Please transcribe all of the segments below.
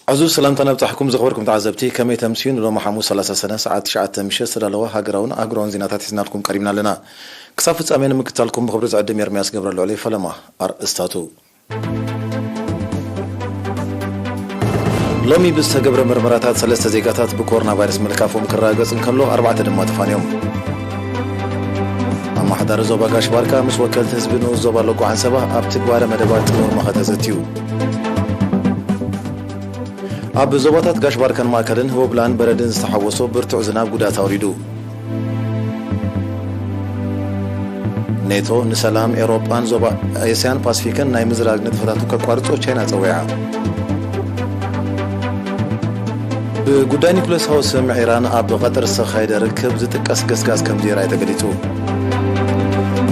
ዕዙዝ ሰላምታ ነብጻሕኩም ዝኸበርኩም ተዓዘብቲ፣ ከመይ ተምስዩ? ንሎሚ ሓሙስ ሰላሳ ሰነ ሰዓት ትሽዓተ ምሸት ዝተዳለወ ሃገራውን ኣህጉራውን ዜናታት ሒዝናልኩም ቀሪብና ኣለና። ክሳብ ፍጻሜ ንምክታልኩም ብኽብሪ ዝዕድም ኤርምያስ ገብረ ልዑል ፈለማ። ኣርእስታቱ። ሎሚ ብዝተገብረ ምርመራታት ሰለስተ ዜጋታት ብኮሮና ቫይረስ ምልካፎም ክረጋገጽ እንከሎ፣ ኣርባዕተ ድማ ተፋንዮም። ኣመሓዳሪ ዞባ ጋሽ ባርካ ምስ ወከልቲ ህዝቢ ንኡስ ዞባ ሎጎ ዓንሰባ ኣብ ትግባረ መደባት ጥሙር መኸተ ዘትዩ። ኣብ ዞባታት ጋሽ ባርካን ማእከልን ህቦብላን በረድን ዝተሓወሶ ብርቱዕ ዝናብ ጉድኣት ኣውሪዱ። ኔቶ ንሰላም ኤውሮጳን ዞባ ኤስያን ፓስፊክን ናይ ምዝራግ ንጥፈታቱ ከቋርጾ ቻይና ጸዊዓ። ብጉዳይ ኒኩለሳዊ ስምምዕ ኢራን ኣብ ቐጠር ዝተኻየደ ርክብ ዝጥቀስ ገስጋስ ከም ዘይረኣየ ተገሊጹ።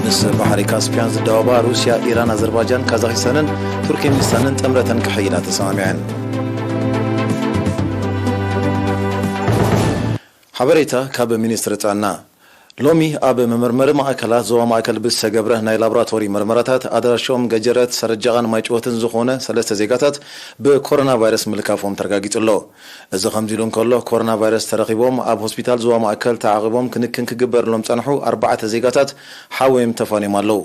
ምስ ባሕሪ ካስፒያን ዝዳወባ ሩስያ፣ ኢራን፣ ኣዘርባጃን፣ ካዛኺስታንን ቱርክሜኒስታንን ጥምረተን ክሕይላ ተሰማሚዐን። ሓበሬታ ካብ ሚኒስትሪ ጥዕና። ሎሚ ኣብ መመርመሪ ማእከላት ዞባ ማእከል ብዝተገብረ ናይ ላቦራቶሪ መርመራታት ኣድራሾም ገጀረት፣ ሰረጀቓን ማይጨወትን ዝኾነ ሰለስተ ዜጋታት ብኮሮና ቫይረስ ምልካፎም ተረጋጊጹ ኣሎ። እዚ ከምዚ ኢሉ እንከሎ፣ ኮሮና ቫይረስ ተረኺቦም ኣብ ሆስፒታል ዞባ ማእከል ተዓቒቦም ክንክን ክግበርሎም ጸንሑ ኣርባዕተ ዜጋታት ሓወዮም ተፋንዮም ኣለዉ።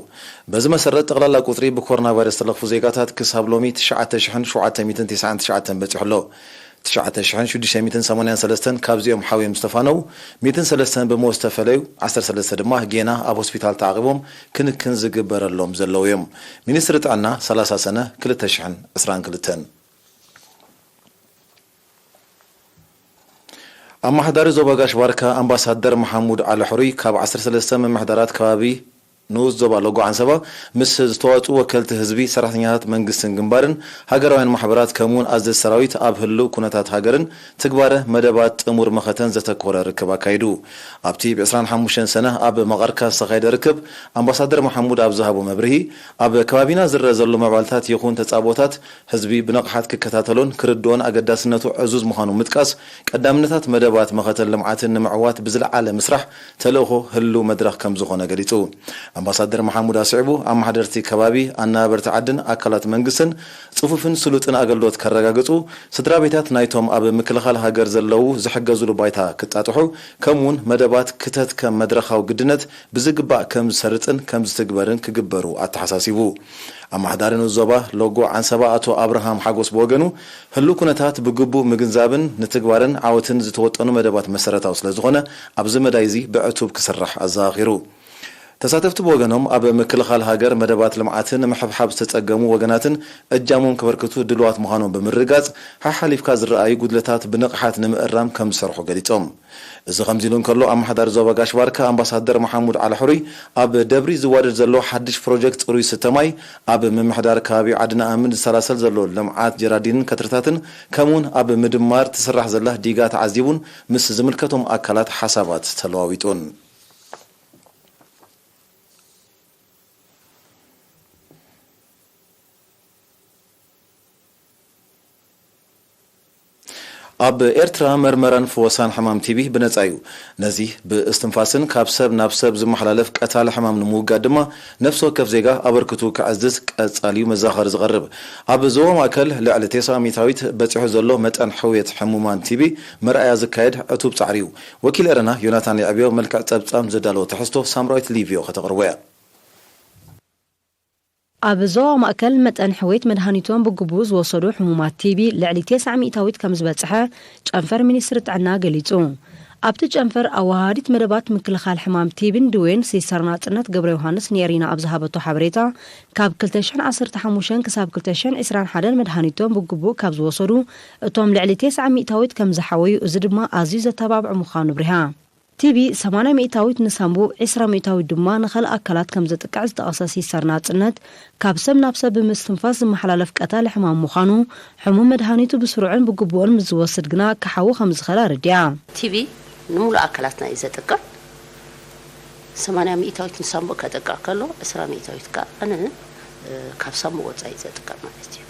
በዚ መሰረት፣ ጠቕላላ ቁጽሪ ብኮሮና ቫይረስ ዝተለኽፉ ዜጋታት ክሳብ ሎሚ ትሽዓተ ሽሕን ሸውዓተ ሚእትን ተስዓን ትሽዓተን በጺሑ ኣሎ። ትሽዓተ ሽሕን ሽዱሽተ ሚእትን ሰማንያን ሰለስተን ካብዚኦም ሓውዮም ዝተፋነው፣ ሚእትን ሰለስተን ብሞት ዝተፈለዩ፣ ዓሰርተ ሰለስተ ድማ ጌና ኣብ ሆስፒታል ተዓቒቦም ክንክን ዝግበረሎም ዘለዉ እዮም። ሚኒስትሪ ጥዕና፣ ሰላሳ ሰነ ክልተ ሽሕን ዕስራን ክልተን። ኣመሓዳሪ ዞባ ጋሽ ባርካ ኣምባሳደር መሓሙድ ዓሊ ሕሩይ ካብ ዓሰርተ ሰለስተ ምምሕዳራት ከባቢ ንኡስ ዞባ ሎጎ ዓንሰባ ምስ ዝተዋጽኡ ወከልቲ ህዝቢ፣ ሰራሕተኛታት መንግስትን ግንባርን ሃገራውያን ማሕበራት ከምኡውን ኣዘዝቲ ሰራዊት ኣብ ህልው ኩነታት ሃገርን ትግባረ መደባት ጥሙር መኸተን ዘተኮረ ርክብ ኣካይዱ። ኣብቲ ብ ዕስራን ሓሙሽተን ሰነ ኣብ መቐርካ ዝተኻየደ ርክብ ኣምባሳደር መሓሙድ ኣብ ዝሃቦ መብርሂ፣ ኣብ ከባቢና ዝረአ ዘሎ ምዕባልታት ይኹን ተጻብኦታት ህዝቢ ብንቕሓት ክከታተሎን ክርድኦን ኣገዳስነቱ ዕዙዝ ምዃኑ ምጥቃስ፣ ቀዳምነታት መደባት መኸተን ልምዓትን ንምዕዋት ብዝለዓለ ምስራሕ ተልእኾ ህሉው መድረኽ ከም ዝኾነ ገሊጹ። ኣምባሳደር መሓሙድ ኣስዒቡ፣ ኣመሓደርቲ ከባቢ፣ ኣነባበርቲ ዓድን ኣካላት መንግስትን ጽፉፍን ስሉጥን ኣገልግሎት ከረጋግጹ፣ ስድራ ቤታት ናይቶም ኣብ ምክልኻል ሃገር ዘለዉ ዝሕገዙሉ ባይታ ክጣጥሑ፣ ከምኡውን መደባት ክተት ከም መድረኻዊ ግድነት ብዝግባእ ከም ዝሰርጽን ከም ዝትግበርን ክግበሩ ኣተሓሳሲቡ። ኣመሓዳሪ ንኡስ ዞባ ሎጎ ዓንሰባ ኣቶ ኣብርሃም ሓጎስ ብወገኑ፣ ህሉው ኩነታት ብግቡእ ምግንዛብን ንትግባርን ዓወትን ዝተወጠኑ መደባት መሰረታዊ ስለ ዝኾነ፣ ኣብዚ መዳይ እዚ ብዕቱብ ክስራሕ ኣዘኻኺሩ። ተሳተፍቲ ብወገኖም፣ ኣብ ምክልኻል ሃገር መደባት ልምዓትን ንምሕብሓብ ዝተጸገሙ ወገናትን እጃሞም ከበርክቱ ድሉዋት ምዃኖም ብምርግጋጽ፣ ሓሓሊፍካ ዝረኣዩ ጉድለታት ብንቕሓት ንምእራም ከም ዝሰርሑ ገሊጾም። እዚ ከምዚ ኢሉ እንከሎ፣ ኣመሓዳሪ ዞባ ጋሽ ባርካ ኣምባሳደር መሓሙድ ዓሊ ሕሩይ፣ ኣብ ደብሪ ዝዋደድ ዘሎ ሓድሽ ፕሮጀክት ጽሩይ ስተ ማይ፣ ኣብ ምምሕዳር ከባቢ ዓዲ ነኣምን ዝሰላሰል ዘሎ ልምዓት ጀራዲንን ከትርታትን፣ ከምኡውን ኣብ ምድማር ትስራሕ ዘላ ዲጋ ተዓዚቡን ምስ ዝምልከቶም ኣካላት ሓሳባት ተለዋዊጡን። ኣብ ኤርትራ መርመራን ፈወሳን ሕማም ቲቢ ብነጻ እዩ። ነዚ ብእስትንፋስን ካብ ሰብ ናብ ሰብ ዝመሓላለፍ ቀታሊ ሕማም ንምውጋድ ድማ ነፍሲ ወከፍ ዜጋ ኣበርክቱ ከዕዝዝ ቀጻሊ እዩ መዘኻኸሪ ዝቐርብ። ኣብ ዞባ ማእከል ልዕሊ ተስዓ ሚእታዊት በጺሑ ዘሎ መጠን ሕውየት ሕሙማን ቲቢ መርኣያ ዝካየድ ዕቱብ ጻዕሪ እዩ። ወኪል ኤረና ዮናታን የዕብዮ መልክዕ ጸብጻብ ዘዳለዎ ትሕዝቶ ሳምራዊት ሊቭዮ ከተቕርቦ እያ። ኣብ ዞባ ማእከል መጠን ሕውየት መድሃኒቶም ብግቡእ ዝወሰዱ ሕሙማት ቲቢ ልዕሊ ተስዓ ሚእታዊት ከም ዝበጽሐ ጨንፈር ሚኒስትሪ ጥዕና ገሊጹ። ኣብቲ ጨንፈር ኣወሃሃዲት መደባት ምክልኻል ሕማም ቲቢን ድዌን ሲስተር ናጽነት ገብረ ዮሃንስ ንኤሪና ኣብ ዝሃበቶ ሓበሬታ፣ ካብ ክልተ ሽሕን ዓሰርተ ሓሙሽተን ክሳብ ክልተ ሽሕን ዕስራን ሓደን መድሃኒቶም ብግቡእ ካብ ዝወሰዱ እቶም ልዕሊ ተስዓ ሚእታዊት ከም ዝሓወዩ፣ እዚ ድማ ኣዝዩ ዘተባብዕ ምዃኑ ኣብሪሃ። ቲቢ ሰማንያ ሚእታዊት ንሳንቡእ፣ ዕስራ ሚእታዊት ድማ ንኻልእ ኣካላት ከም ዘጥቅዕ ዝጠቐሰ ሲስተር ናጽነት፣ ካብ ሰብ ናብ ሰብ ብምስትንፋስ ዝመሓላለፍ ቀታሊ ሕማም ምዃኑ፣ ሕሙም መድሃኒቱ ብስሩዕን ብግቡእን ምስ ዝወስድ ግና ክሓዊ ከም ዝኽእል ኣረዲኣ። ቲቢ ንምሉእ ኣካላትና እዩ ዘጥቅዕ። ሰማንያ ሚእታዊት ንሳንቡእ ከጥቅዕ ከሎ፣ ዕስራ ሚእታዊት ከኣ ን-፣ ካብ ሳንቡእ ወጻኢ ዘጥቅዕ ማለት እዩ።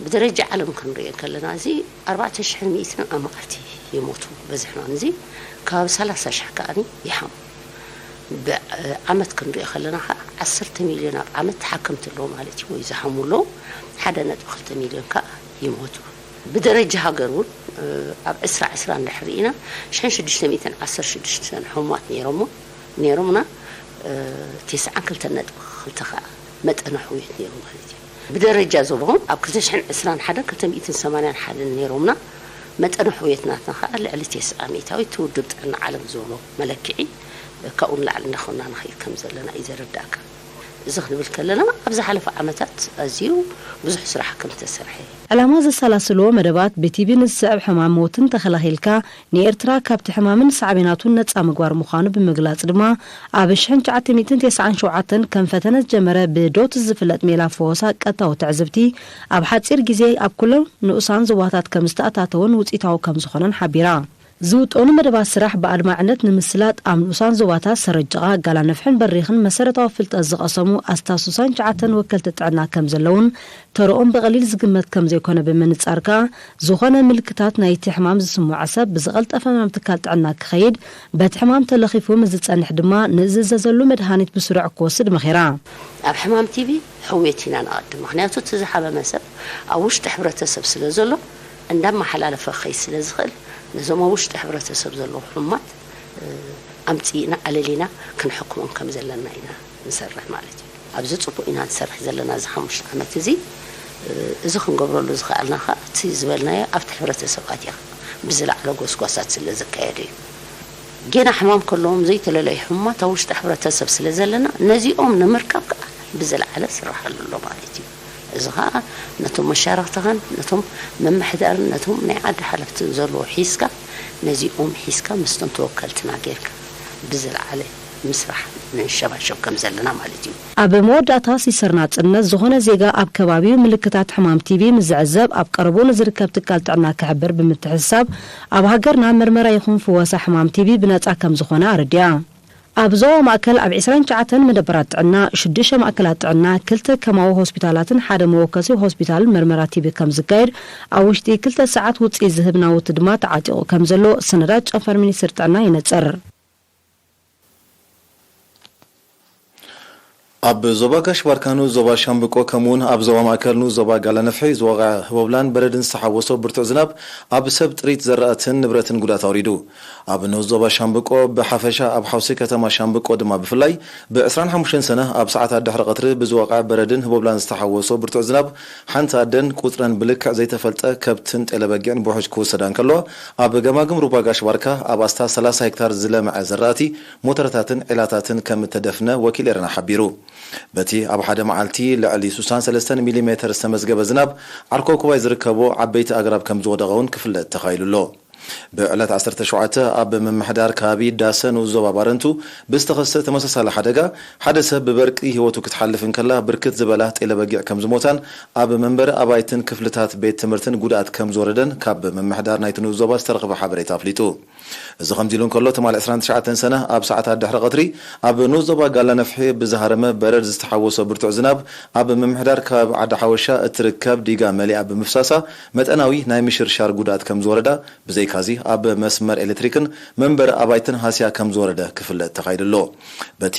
ብደረጃ ዓለም ክንሪኦ ከለና፣ እዚ ኣርባዕተ ሽሕን ሚእትን ኣብ መዓልቲ ይሞቱ በዚ ሕማም እዚ። ከባቢ ሰላሳ ሽሕ ከኣ ይሓሙ። ብዓመት ክንሪኦ ከለና ከኣ፣ ዓሰርተ ሚልዮን ኣብ ዓመት ተሓከምቲ ኣለዉ ማለት እዩ፣ ወይ ዝሓሙ ኣለዉ። ሓደ ነጥቢ ክልተ ሚልዮን ከኣ ይሞቱ። ብደረጃ ሃገር እውን ኣብ ዕስራ ዕስራ እንድሕር ርኢና ሽሕን ሽዱሽተ ሚእትን ዓሰርተ ሽዱሽተ ሕሙማት ነይሮሞ ነይሮምና። ተስዓን ክልተን ነጥቢ ክልተ ከዓ መጠነ ሕውየት ነይሩ ማለት እዩ። ብደረጃ ዞባውን ኣብ ክልተ ሽሕን ዕስራን ሓደን ክልተ ሚእትን ሰማንያን ሓደን ነይሮምና። መጠነ ሕውየት ናትና ከዓ ልዕሊ ተስዓ ሚእታዊት እቲ ውድብ ጥዕና ዓለም ዝብሎ መለክዒ ካብኡ ንላዕሊ እንዳኾንና ንኸይድ ከም ዘለና እዩ ዘረዳእካ። እዚ ክንብል ከለና ኣብ ዝሓለፈ ዓመታት ኣዝዩ ብዙሕ ስራሕ ከም ተሰርሐ። ዕላማ ዘሰላስልዎ መደባት ብቲቢ ንዝስዕብ ሕማም ሞትን ተኸላኺልካ ንኤርትራ ካብቲ ሕማምን ሳዕቤናቱን ነጻ ምግባር ምዃኑ ብምግላጽ ድማ ኣብ ሽሕን ትሽዓተ ሚእትን ተስዓን ሸውዓተን ከም ፈተነ ዝጀመረ ብዶት ዝፍለጥ ሜላ ፈወሳ ቀጥታዊ ትዕዝብቲ ኣብ ሓጺር ግዜ ኣብ ኩሎም ንኡሳን ዞባታት ከም ዝተኣታተወን ውጽኢታዊ ከም ዝኾነን ሓቢራ። ዝውጠኑ መደባት ስራሕ ብኣድማዕነት ንምስላጥ ኣብ ንኡሳን ዞባታት ሰረጅቓ፣ ጋላነፍሕን በሪኽን መሰረታዊ ፍልጠት ዝቐሰሙ ኣስታት ስሳን ትሽዓተን ወከልቲ ጥዕና ከም ዘለውን ተረኦም ብቐሊል ዝግመት ከም ዘይኮነ ብምንጻር ከኣ ዝኾነ ምልክታት ናይቲ ሕማም ዝስምዖ ሰብ ብዝቐልጠፈ ናብ ትካል ጥዕና ክኸይድ፣ በቲ ሕማም ተለኺፉ ምስ ዝጸንሕ ድማ ንዝእዘዘሉ መድሃኒት ብስሩዕ ክወስድ መኺራ። ኣብ ሕማም ቲቢ ሕውየት ኢና ንቐድም፣ ምኽንያቱ እቲ ዝሓመመ ሰብ ኣብ ውሽጢ ሕብረተሰብ ስለ ዘሎ እንዳመሓላለፈ ክኸይድ ስለ ዝኽእል ነዞም ኣብ ውሽጢ ሕብረተሰብ ዘለዉ ሕሙማት ኣምፂእና ኣለሊና ክንሕክሞም ከም ዘለና ኢና ንሰርሕ ማለት እዩ። ኣብዚ ፅቡቅ ኢና ንሰርሕ ዘለና እዚ ሓሙሽተ ዓመት እዚ። እዚ ክንገብረሉ ዝኸኣልና ከዓ እቲ ዝበልናዮ ኣብቲ ሕብረተሰብ ኣትያ ብዝለዓለ ጎስጓሳት ስለ ዝካየድ እዩ። ጌና ሕማም ከለዎም ዘይተለለዩ ሕሙማት ኣብ ውሽጢ ሕብረተሰብ ስለ ዘለና ነዚኦም ንምርካብ ከዓ ብዝለዓለ ስራሓሉ ኣሎ ማለት እዩ። እዚ ኸዓ ነቶም መሻርኽትኻን ነቶም ምምሕዳርን ነቶም ናይ ዓዲ ሓለፍትን ዘለዎ ሒዝካ ነዚኦም ሒዝካ ምስቶም ተወከልትና ጌርካ ብዝለዓለ ምስራሕ ንሸባሸብ ከም ዘለና ማለት እዩ። ኣብ መወዳእታ ሲስተር ናጽነት ዝኾነ ዜጋ ኣብ ከባቢኡ ምልክታት ሕማም ቲቢ ምስ ዝዕዘብ ኣብ ቀረብኡ ንዝርከብ ትካል ጥዕና ክሕብር ብምትሕስሳብ ኣብ ሃገርና ምርመራ ይኹን ፍወሳ ሕማም ቲቢ ብነጻ ከም ዝኾነ ኣረዲኣ። ኣብ ዞባ ማእከል ኣብ ዕስራን ትሽዓተን መደበራት ጥዕና፣ ሽዱሽተ ማእከላት ጥዕና፣ ክልተ ከማዊ ሆስፒታላትን ሓደ መወከሲ ሆስፒታልን መርመራ ቲቢ ከም ዝካየድ፣ ኣብ ውሽጢ ክልተ ሰዓት ውጽኢት ዝህብ ናውቲ ድማ ተዓጢቑ ከም ዘሎ ሰነዳት ጨንፈር ሚኒስትሪ ጥዕና ይነጽር። ኣብ ዞባ ጋሽ ባርካ ንኡስ ዞባ ሻምብቆ ከምኡውን ኣብ ዞባ ማእከል ንኡስ ዞባ ጋላነፍሒ ዝወቕዐ ህቦብላን በረድን ዝተሓወሶ ብርቱዕ ዝናብ ኣብ ሰብ ጥሪት ዘራእትን ንብረትን ጉድኣት ኣውሪዱ። ኣብ ንኡስ ዞባ ሻምብቆ ብሓፈሻ ኣብ ሓውሲ ከተማ ሻምብቆ ድማ ብፍላይ ብ ዕስራን ሓሙሽተን ሰነ ኣብ ሰዓታት ድሕሪ ቀትሪ ብዝወቕዐ በረድን ህቦብላን ዝተሓወሶ ብርቱዕ ዝናብ ሓንቲ ኣደን ቁጽረን ብልክዕ ዘይተፈልጠ ከብትን ጤለ በጊዕን ብውሕጅ ክውሰዳ እንከለዋ ኣብ ገማግም ሩባ ጋሽ ባርካ ኣብ ኣስታት ሰላሳ ሄክታር ዝለምዐ ዘራእቲ ሞተረታትን ዒላታትን ከም እተደፍነ ወኪል ኤረና ሓቢሩ። በቲ ኣብ ሓደ መዓልቲ ልዕሊ ስሳን ሰለስተን ሚሊሜተር ዝተመዝገበ ዝናብ ዓርኮኩባይ ዝርከቦ ዓበይቲ ኣግራብ ከም ዝወደቐ እውን ክፍለጥ ተኻኢሉ ኣሎ። ብዕለት ዓሰርተ ሸውዓተ ኣብ ምምሕዳር ከባቢ ዳሰ ንኡስ ዞባ ባረንቱ ብዝተኸስተ ተመሳሳሊ ሓደጋ ሓደ ሰብ ብበርቂ ህይወቱ ክትሓልፍ እንከላ ብርክት ዝበላ ጤለ በጊዕ ከም ዝሞታን ኣብ መንበሪ ኣባይትን ክፍልታት ቤት ትምህርትን ጉድኣት ከም ዝወረደን ካብ ምምሕዳር ናይቲ ንኡስ ዞባ ዝተረኽበ ሓበሬታ ኣፍሊጡ። እዚ ከምዚ ኢሉ እንከሎ ትማሊ ዕስራን ትሽዓተን ሰነ ኣብ ሰዓታት ድሕሪ ቀትሪ ኣብ ንኡስ ዞባ ጋላ ነፍሒ ብዝሃረመ በረድ ዝተሓወሶ ብርቱዕ ዝናብ ኣብ ምምሕዳር ከባቢ ዓዲ ሓወሻ እትርከብ ዲጋ መሊኣ ብምፍሳሳ መጠናዊ ናይ ምሽርሻር ጉድኣት ከም ዝወረዳ ብዘይካዚ ኣብ መስመር ኤሌክትሪክን መንበሪ ኣባይትን ሃስያ ከም ዝወረደ ክፍለጥ ተኻይዱ ኣሎ። በቲ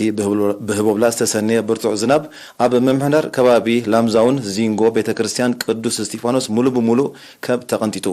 ብህቦብላ ዝተሰነየ ብርቱዕ ዝናብ ኣብ ምምሕዳር ከባቢ ላምዛውን ዚንጎ ቤተ ክርስቲያን ቅዱስ እስጢፋኖስ ሙሉ ብሙሉ ከም ተቐንጢጡ።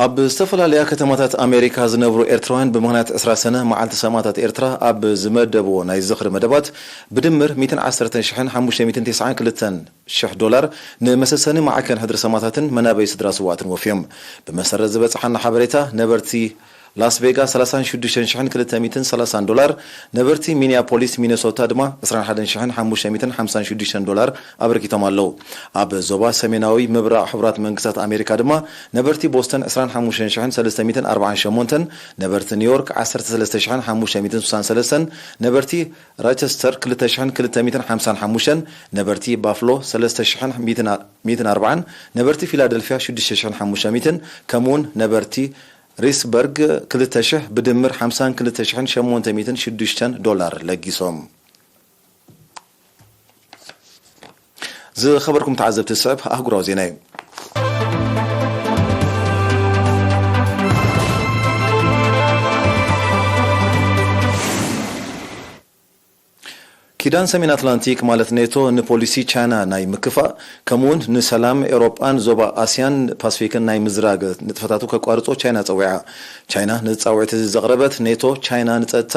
ኣብ ዝተፈላለያ ከተማታት ኣሜሪካ ዝነብሩ ኤርትራውያን ብምኽንያት ዕስራ ሰነ መዓልቲ ሰማእታት ኤርትራ ኣብ ዝመደብዎ ናይ ዝኽሪ መደባት ብድምር ሚእትን ዓሰርተ ሽሕን ሓሙሽተ ሚእትን ተስዓን ክልተን ሽሕ ዶላር ንመሰሰኒ ማዕከን ሕድሪ ሰማእታትን መናበይ ስድራ ስዋእትን ወፍዮም። ብመሰረት ዝበጽሓና ሓበሬታ ነበርቲ ላስ ቬጋስ ሰላሳን ሽዱሽተን ሽሕን ክልተ ሚእትን ሰላሳን ዶላር፣ ነበርቲ ሚኒያፖሊስ ሚነሶታ ድማ ዕስራን ሓደን ሽሕን ሓሙሽተ ሚእትን ሓምሳን ሽዱሽተን ዶላር ኣበርኪቶም ኣለዉ። ኣብ ዞባ ሰሜናዊ ምብራቕ ሕቡራት መንግስታት ኣሜሪካ ድማ ነበርቲ ቦስተን ዕስራን ሓሙሽተን ሽሕን ሰለስተ ሚእትን ኣርባዓን ሸሞንተን፣ ነበርቲ ኒውዮርክ ዓሰርተ ሰለስተ ሽሕን ሓሙሽተ ሚእትን ስሳን ሰለስተን፣ ነበርቲ ራቸስተር ክልተ ሽሕን ክልተ ሚእትን ሓምሳን ሓሙሽተን፣ ነበርቲ ባፍሎ ሰለስተ ሽሕን ሚእትን ኣርባዓን፣ ነበርቲ ፊላደልፊያ ሽዱሽተ ሽሕን ሓሙሽተ ሚእትን፣ ከምኡውን ነበርቲ ሪስበርግ ክልተ ሽሕ ብድምር ሓምሳን ክልተ ሽሕን ሸሞንተ ሚእትን ሽዱሽተን ዶላር ለጊሶም። ዝኸበርኩም ተዓዘብቲ፣ ዝስዕብ ኣህጉራዊ ዜና እዩ። ኪዳን ሰሜን ኣትላንቲክ ማለት ኔቶ ንፖሊሲ ቻይና ናይ ምክፋእ፣ ከምኡውን ንሰላም ኤውሮጳን ዞባ ኣስያን ፓስፊክን ናይ ምዝራግ ንጥፈታቱ ከቋርጾ ቻይና ጸዊዓ። ቻይና ነዚ ጻውዒት እዚ ዘቕረበት፣ ኔቶ ቻይና ንጸጥታ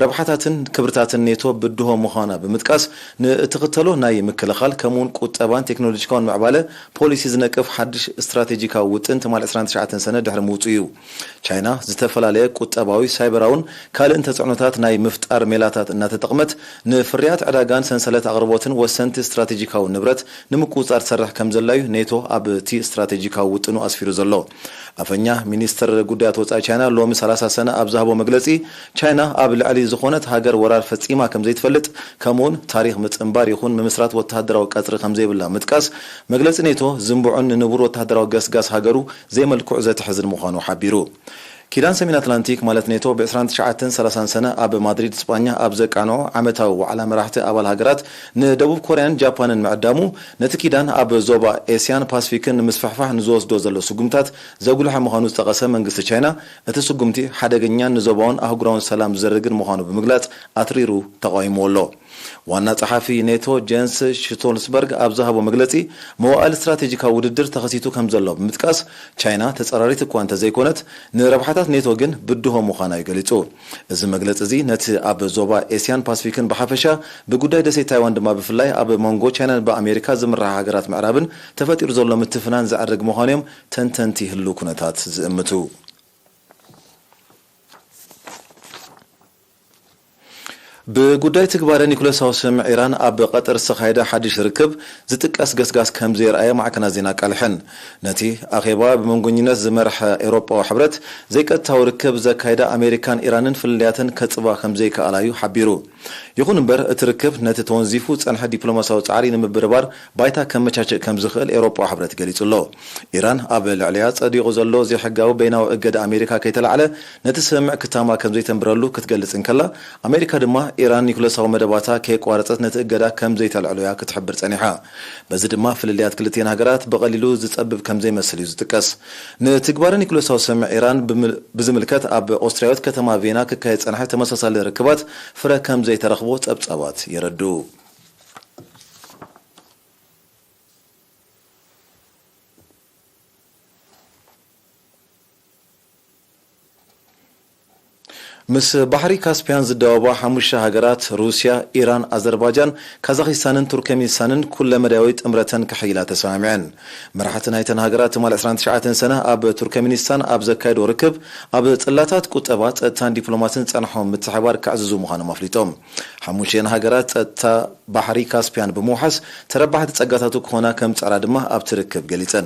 ረብሓታትን ክብርታትን ኔቶ ብድሆ ምዃና ብምጥቃስ፣ ንእትኽተሎ ናይ ምክልኻል ከምኡውን ቁጠባን ቴክኖሎጂካውን ምዕባለ ፖሊሲ ዝነቅፍ ሓድሽ ስትራቴጂካዊ ውጥን ትማል ዕስራን ትሽዓተን ሰነ ድሕሪ ምውጽኡ እዩ። ቻይና ዝተፈላለየ ቁጠባዊ፣ ሳይበራውን ካልእን ተጽዕኖታት ናይ ምፍጣር ሜላታት እናተጠቕመት፣ ንፍርያት ዕዳጋን ሰንሰለት ኣቕርቦትን ወሰንቲ ስትራቴጂካዊ ንብረት ንምቁጽጻር ትሰርሕ ከም ዘላ እዩ ኔቶ ኣብቲ ስትራቴጂካዊ ውጥኑ ኣስፊሩ ዘሎ። ኣፈኛ ሚኒስትር ጉዳያት ወጻኢ ቻይና ሎሚ ሰላሳ ሰነ ኣብ ዝሃቦ መግለጺ፣ ቻይና ኣብ ልዕሊ ዝኾነት ሃገር ወራር ፈጺማ ከም ዘይትፈልጥ፣ ከምኡውን ታሪኽ ምጽንባር ይኹን ምምስራት ወተሃደራዊ ቀጽሪ ከም ዘይብላ ምጥቃስ፣ መግለጺ ኔቶ ዝንቡዕን ንንቡር ወተሃደራዊ ገስጋስ ሃገሩ ዘይመልክዑ ዘትሕዝን ምዃኑ ሓቢሩ። ኪዳን ሰሜን ኣትላንቲክ ማለት ኔቶ ብ ዕስራን ትሽዓተን ሰላሳን ሰነ ኣብ ማድሪድ ስጳኛ ኣብ ዘቃንዖ ዓመታዊ ዋዕላ መራሕቲ ኣባል ሃገራት ንደቡብ ኮርያን ጃፓንን ምዕዳሙ፣ ነቲ ኪዳን ኣብ ዞባ ኤስያን ፓስፊክን ንምስፍሕፋሕ ንዝወስዶ ዘሎ ስጉምታት ዘጉልሐ ምዃኑ ዝጠቐሰ መንግስቲ ቻይና፣ እቲ ስጉምቲ ሓደገኛን ንዞባውን ኣህጉራውን ሰላም ዝዘርግን ምዃኑ ብምግላጽ ኣትሪሩ ተቓዊምዎ ኣሎ። ዋና ጸሓፊ ኔቶ ጀንስ ሽቶልስበርግ ኣብ ዝሃቦ መግለጺ፣ መዋእል ስትራቴጂካዊ ውድድር ተኸሲቱ ከም ዘሎ ብምጥቃስ፣ ቻይና ተጻራሪት እኳ እንተዘይኮነት፣ ንረብሓታት ኔቶ ግን ብድሆ ምዃና እዩ ገሊጹ። እዚ መግለጺ እዚ ነቲ ኣብ ዞባ ኤስያን ፓስፊክን ብሓፈሻ ብጉዳይ ደሴት ታይዋን ድማ ብፍላይ ኣብ መንጎ ቻይናን ብኣሜሪካ ዝምርሓ ሃገራት ምዕራብን ተፈጢሩ ዘሎ ምትፍናን ዘዕርግ ምዃኑ እዮም ተንተንቲ ህሉው ኩነታት ዝእምቱ። ብጉዳይ ትግባረ ኒኩለሳዊ ስምምዕ ኢራን ኣብ ቀጠር ዝተኻየደ ሓድሽ ርክብ ዝጥቀስ ገስጋስ ከም ዘየርኣየ ማዕከናት ዜና ኣቃልሐን። ነቲ ኣኼባ ብመንጎኝነት ዝመርሐ ኤውሮጳዊ ሕብረት ዘይቀጥታዊ ርክብ ዘካየዳ ኣሜሪካን ኢራንን ፍልልያተን ከጽባ ከም ዘይከኣላ እዩ ሓቢሩ። ይኹን እምበር፣ እቲ ርክብ ነቲ ተወንዚፉ ዝጸንሐ ዲፕሎማሲያዊ ጻዕሪ ንምብርባር ባይታ ከመቻችእ ከም ዝኽእል ኤውሮጳዊ ሕብረት ገሊጹ ኣሎ። ኢራን ኣብ ልዕሊኣ ጸዲቑ ዘሎ ዘይሕጋዊ በይናዊ እገዳ ኣሜሪካ ከይተላዕለ፣ ነቲ ስምምዕ ክታማ ከም ዘይተንብረሉ ክትገልጽ እንከላ፣ ኣሜሪካ ድማ ኢራን ኒኩለሳዊ መደባታ ከየቋረጸት ነቲ እገዳ ከም ዘይተልዕሎ እያ ክትሕብር ጸኒሓ። በዚ ድማ ፍልልያት ክልቲኤን ሃገራት ብቐሊሉ ዝጸብብ ከም ዘይመስል እዩ ዝጥቀስ። ንትግባረ ኒኩለሳዊ ስምምዕ ኢራን ብምል-፣ ብዝምልከት ኣብ ኦስትርያዊት ከተማ ቬና ክካየድ ዝጸንሐ ተመሳሳሊ ርክባት ፍረ ከም ዘይተረኽቦ ጸብጻባት የረድኡ። ምስ ባሕሪ ካስፒያን ዝዳወባ ሓሙሽተ ሃገራት፣ ሩስያ፣ ኢራን፣ ኣዘርባጃን፣ ካዛኺስታንን ቱርክሜኒስታንን፣ ኩለ መዳያዊ ጥምረተን ከሐይላ ተሰማሚዐን። መራሕቲ ናይተን ሃገራት ትማል ዕስራን ትሽዓተን ሰነ ኣብ ቱርክሜኒስታን ኣብ ዘካየድዎ ርክብ፣ ኣብ ጽላታት ቁጠባ፣ ጸጥታን ዲፕሎማስን ዝጸንሖም ምትሕባር ከዕዝዙ ምዃኖም ኣፍሊጦም። ሓሙሽተን ሃገራት ጸጥታ ባሕሪ ካስፒያን ብምውሓስ ተረባሕቲ ጸጋታቱ ክኾና ከም ዝጸዕራ ድማ ኣብቲ ርክብ ገሊጸን።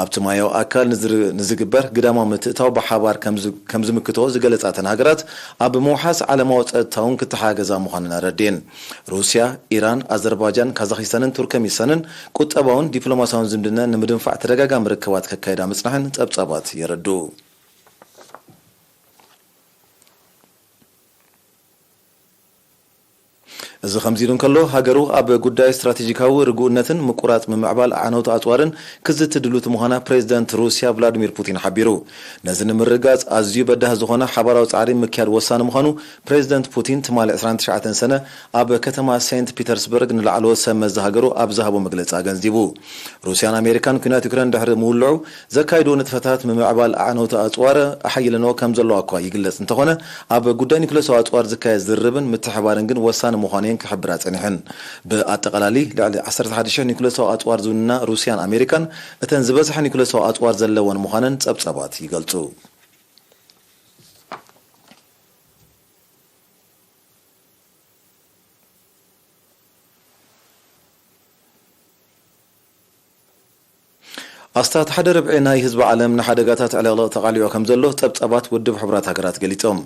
ኣብቲ ማያዊ ኣካል ንዝር-፣ ንዝግበር ግዳማዊ ምትእታው ብሓባር ከም ዝ-፣ ከም ዝምክቶ ዝገለጻ እተን ሃገራት፣ ኣብ ምውሓስ ዓለማዊ ጸጥታ እውን ክተሓጋገዛ ምዃነን ኣረዲኤን። ሩስያ፣ ኢራን፣ ኣዘርባጃን፣ ካዛኺስታንን ቱርከሚስታንን ቁጠባውን ዲፕሎማስያውን ዝምድና ንምድንፋዕ ተደጋጋሚ ርክባት ከካይዳ ምጽንሐን ጸብጻባት የረድኡ። እዚ ከምዚ ኢሉ እንከሎ፣ ሃገሩ ኣብ ጉዳይ ስትራቴጂካዊ ርጉእነትን ምቁራጽ ምምዕባል ኣዕነውቲ ኣጽዋርን ክዝቲ ድሉት ምዃና ፕሬዚደንት ሩስያ ቭላዲሚር ፑቲን ሓቢሩ። ነዚ ንምርግጋጽ ኣዝዩ በዳህ ዝኾነ ሓባራዊ ጻዕሪ ምክያድ ወሳኒ ምዃኑ ፕሬዚደንት ፑቲን ትማሊ ዕስራን ትሽዓተን ሰነ ኣብ ከተማ ሴንት ፒተርስበርግ ንላዕለዎት ሰብ መዚ ሃገሩ ኣብ ዝሃቦ መግለጺ ኣገንዚቡ። ሩስያን ኣሜሪካን ኲናት ዩክሬን ድሕሪ ምውልዑ ዘካይድዎ ንጥፈታት ምምዕባል ኣዕነውቲ ኣጽዋር ኣሐይለንኦ ከም ዘለዋ እኳ ይግለጽ እንተኾነ፣ ኣብ ጉዳይ ኒኩለሳዊ ኣጽዋር ዝካየድ ዝርርብን ምትሕባርን ግን ወሳኒ ምዃኑ እየን ክሕብራ ጸኒሐን። ብኣጠቓላሊ ልዕሊ ዓሰርተ ሓደ ሽሕ ኒኩለሳዊ ኣጽዋር ዝውንና ሩስያን ኣሜሪካን እተን ዝበዝሐ ኒኩለሳዊ ኣጽዋር ዘለወን ምዃነን ጸብጻባት ይገልጹ። ኣስታት ሓደ ርብዒ ናይ ህዝቢ ዓለም ንሓደጋታት ዕልቕልቕ ተቓሊዑ ከም ዘሎ ጸብጻባት ውድብ ሕቡራት ሃገራት ገሊጾም።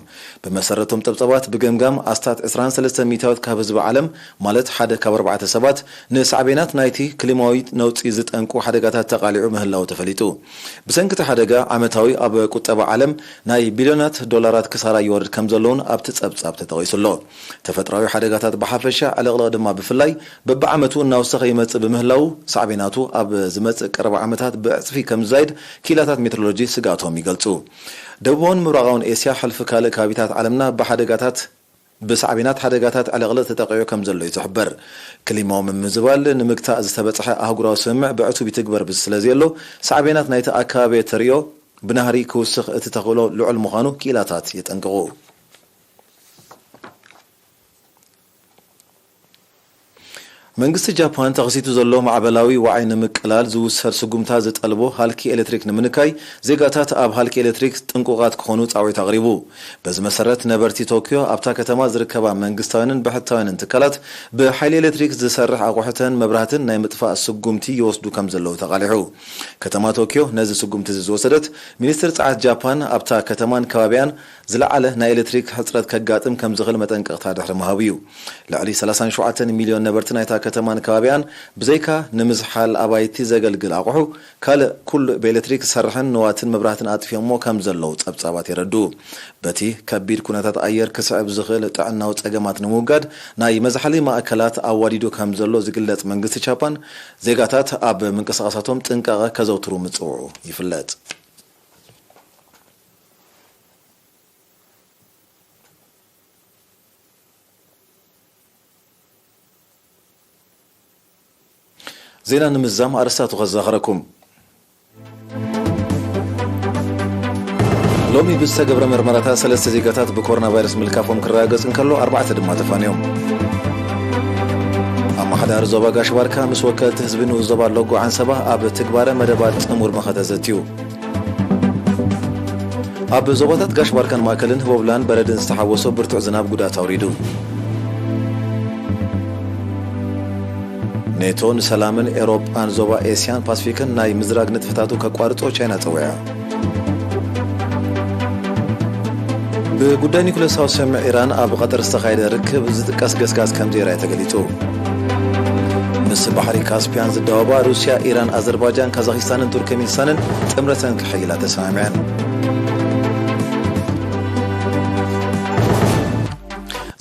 ብመሰረቶም ጸብጻባት፣ ብገምጋም ኣስታት ዕስራን ሰለስተን ሚእታዊት ካብ ህዝቢ ዓለም፣ ማለት ሓደ ካብ ኣርባዕተ ሰባት፣ ንሳዕቤናት ናይቲ ክሊማዊ ነውጺ ዝጠንቁ ሓደጋታት ተቓሊዑ ምህላዉ ተፈሊጡ። ብሰንኪ እቲ ሓደጋ፣ ዓመታዊ ኣብ ቁጠባ ዓለም ናይ ቢልዮናት ዶላራት ክሳራ ይወርድ ከም ዘሎ እውን ኣብቲ ጸብጻብ ተጠቒሱ ኣሎ። ተፈጥሮኣዊ ሓደጋታት ብሓፈሻ፣ ዕልቕልቕ ድማ ብፍላይ፣ በብዓመቱ እናወሰኸ ይመጽእ ብምህላዉ፣ ሳዕቤናቱ ኣብ ዝመጽእ ቀረባ ዓመታት ብዕጽፊ ከም ዝዛይድ ክኢላታት ሜትሮሎጂ ስግኣቶም ይገልጹ። ደቡባውን ምብራቓውን ኤስያ፣ ሕልፊ ካልእ ከባቢታት ዓለምና ብሓደጋታት ብሳዕቤናት ሓደጋታት ዕልቕልቕ ተጠቒዑ ከም ዘሎ እዩ ዝሕበር። ክሊማዊ ምምዝባል ንምግታእ ዝተበጽሐ ኣህጉራዊ ስምምዕ ብዕቱብ ይትግበር ብዝ-፣ ስለ ዘየሎ፣ ሳዕቤናት ናይቲ ኣከባቢ ተርእዮ ብናህሪ ክውስኽ እቲ ተኽእሎ ልዑል ምዃኑ ክኢላታት የጠንቅቑ። መንግስቲ ጃፓን ተኸሲቱ ዘሎ ማዕበላዊ ዋዓይ ንምቅላል ዝውሰድ ስጉምታ ዝጠልቦ ሃልኪ ኤሌክትሪክ ንምንካይ፣ ዜጋታት ኣብ ሃልኪ ኤሌክትሪክ ጥንቁቓት ክኾኑ ጻውዒት ኣቕሪቡ። በዚ መሰረት፣ ነበርቲ ቶክዮ ኣብታ ከተማ ዝርከባ መንግስታውያንን ብሕታውያንን ትካላት፣ ብሓይሊ ኤሌክትሪክ ዝሰርሕ ኣቑሑተን መብራህትን ናይ ምጥፋእ ስጉምቲ ይወስዱ ከም ዘለዉ ተቓሊሑ። ከተማ ቶክዮ ነዚ ስጉምቲ እዚ ዝወሰደት፣ ሚኒስትር ጸዓት ጃፓን ኣብታ ከተማን ከባቢያን ዝለዓለ ናይ ኤሌክትሪክ ሕጽረት ከጋጥም ከም ዝኽእል መጠንቀቕታ ድሕሪ ምሃቡ እዩ። ልዕሊ ሰላሳን ሸውዓተን ሚልዮን ነበርቲ ናይታ ከተማን ከባቢያን፣ ብዘይካ ንምዝሓል ኣባይቲ ዘገልግል ኣቑሑ፣ ካልእ ኩሉ ብኤሌክትሪክ ዝሰርሕን ንዋትን መብራህትን ኣጥፊኦሞ ከም ዘለዉ ጸብጻባት የረድኡ። በቲ ከቢድ ኩነታት ኣየር ክስዕብ ዝኽእል ጥዕናዊ ጸገማት ንምውጋድ፣ ናይ መዝሓሊ ማእከላት ኣዋዲዱ ከም ዘሎ ዝግለጽ መንግስቲ ጃፓን፣ ዜጋታት ኣብ ምንቅስቓሳቶም ጥንቃቐ ከዘውትሩ ምጽውዑ ይፍለጥ። ዜና ንምዝዛም ኣርእስታቱ ከዘኻኽረኩም። ሎሚ ብዝተገብረ መርመራታት ሰለስተ ዜጋታት ብኮሮና ቫይረስ ምልካፎም ክረጋገጽ እንከሎ፣ ኣርባዕተ ድማ ተፋንዮም። ኣመሓዳሪ ዞባ ጋሽ ባርካ ምስ ወከልቲ ህዝቢ ንኡስ ዞባ ሎጎ ዓንሰባ ኣብ ትግባረ መደባት ጥሙር መኸተ ዘትዩ። ኣብ ዞባታት ጋሽ ባርካን ማእከልን ህቦብላን በረድን ዝተሓወሶ ብርቱዕ ዝናብ ጉድኣት ኣውሪዱ። ኔቶ ንሰላምን ኤውሮጳን ዞባ ኤስያን ፓስፊክን ናይ ምዝራግ ንጥፈታቱ ከቋርጾ ቻይና ጸዊዓ። ብጉዳይ ኒኩለሳዊ ስምምዕ ኢራን ኣብ ቐጠር ዝተኻየደ ርክብ ዝጥቀስ ገስጋስ ከም ዘይርኣይ ተገሊጹ። ምስ ባሕሪ ካስፒያን ዝዳወባ ሩስያ፣ ኢራን፣ ኣዘርባጃን፣ ካዛኺስታንን ቱርክሜኒስታንን ጥምረተን ክሕይላ ተሰማሚዐን።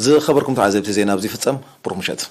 ዝኸበርኩም ተዓዘብቲ፣ ዜና ኣብዚ ይፍጸም። ብሩኽ ምሸት።